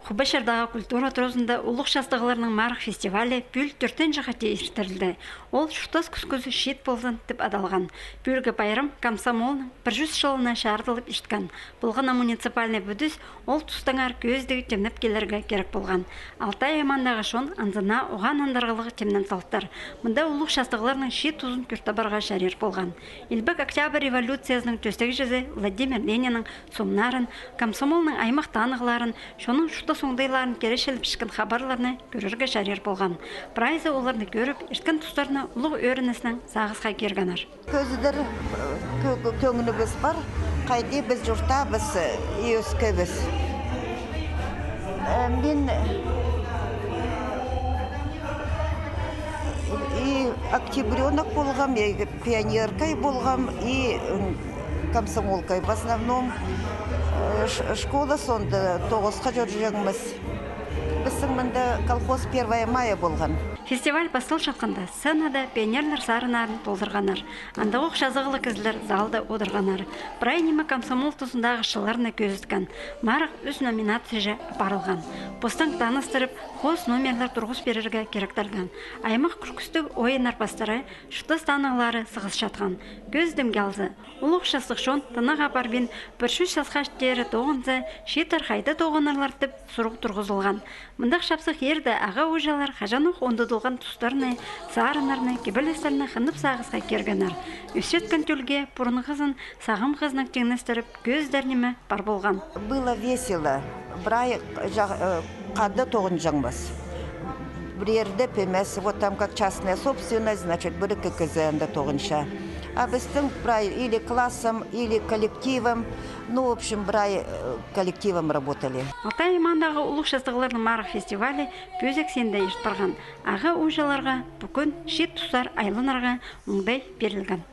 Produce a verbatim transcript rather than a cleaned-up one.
Хубашардағы культура туразында улуғ частығларның марығ фестивалі пӱӱл тӧртінҷі хати иртірілді. Ол «Чуртас кӱскізі чиит ползын» тіп адалған. Пӱӱлгі пайрам комсомолның пір чӱс чылына чарыдылып ирткен. Полған на муниципальный пӱдіс ол тустаңар кӧзідіг тимнеп килерге кирек полған. Алтай аймаандағы чон анзына оған андырығлығ тимнен салтыр. Мында улуғ частығларның чиит тузын кӧр табарға чарир полған. Илбек Октябрь революциязының тӧстегҷізі Владимир Лениннің сомнарын, комсомолның аймах танығларын, чонның чуртас оңдайларын киречілеп піскен хабарларны кӧрерге чарир полған. Прайзы оларны кӧріп, ирткен тустарына улуғ ӧрініснең сағысха киргеннер. Кӧзідер, кӧ-, кӧңнібіс пар, хайди піс чуртаабыс, э, и ӧскебіс. Э, мин и октябрёнок полғам, и пионеркай полғам, и, м, комсомолкай. В основном, э, ш-, школа соонда тоғысха чӧрҷеңміс. Пістің мында колхоз «Первое мая» полған. Фестиваль пасталчатханда, сценада пионерлер сарыннарын толдырғаннар. Андағох чазағлығ кізілер залда одырғаннар. Прай ниме комсомол тузындағы чылларны кӧзіткен. Марығ ӱс номинацияҷа апарылған. Постаң таныстырып, хоос номерлер турғыс пирерге киректелген. Аймах кӱскӱстіг ойыннар пастыра чуртас танығлары сығысчатхан. Кӧзідімге алза, улуғ частығ чон тынағ апарбин, пір чӱс часха теере тоғынза, чииттер хайда тоғынарлар тіп суруғ турғызылған. Мындағ чапсых иирде аға-ууҷалар хаҷанох ундудылған тустарны, сарыннарны, кибелістерні хынып сағысха киргеннер. Ӧсчеткен тӧлге пурунғызын, сағам хызынаң тиңнестіріп, кӧзідер ниме пар полған. Было весело. Прай ча-, э, хада тоғынҷаңмыс. Пірееде пемес, вот там как частная собственность, значит, пір-ікі кізі анда тоғынча. А пістің прай или классом, или коллективом, ну, в общем, прай, э, коллективом работали. Алтай аймаандағы улуғ частығларның марығ фестивалі пӧзік синде ирт парған. Аға-ууҷаларға пу кӱн чиит тустар айланарға оңдай пирілген.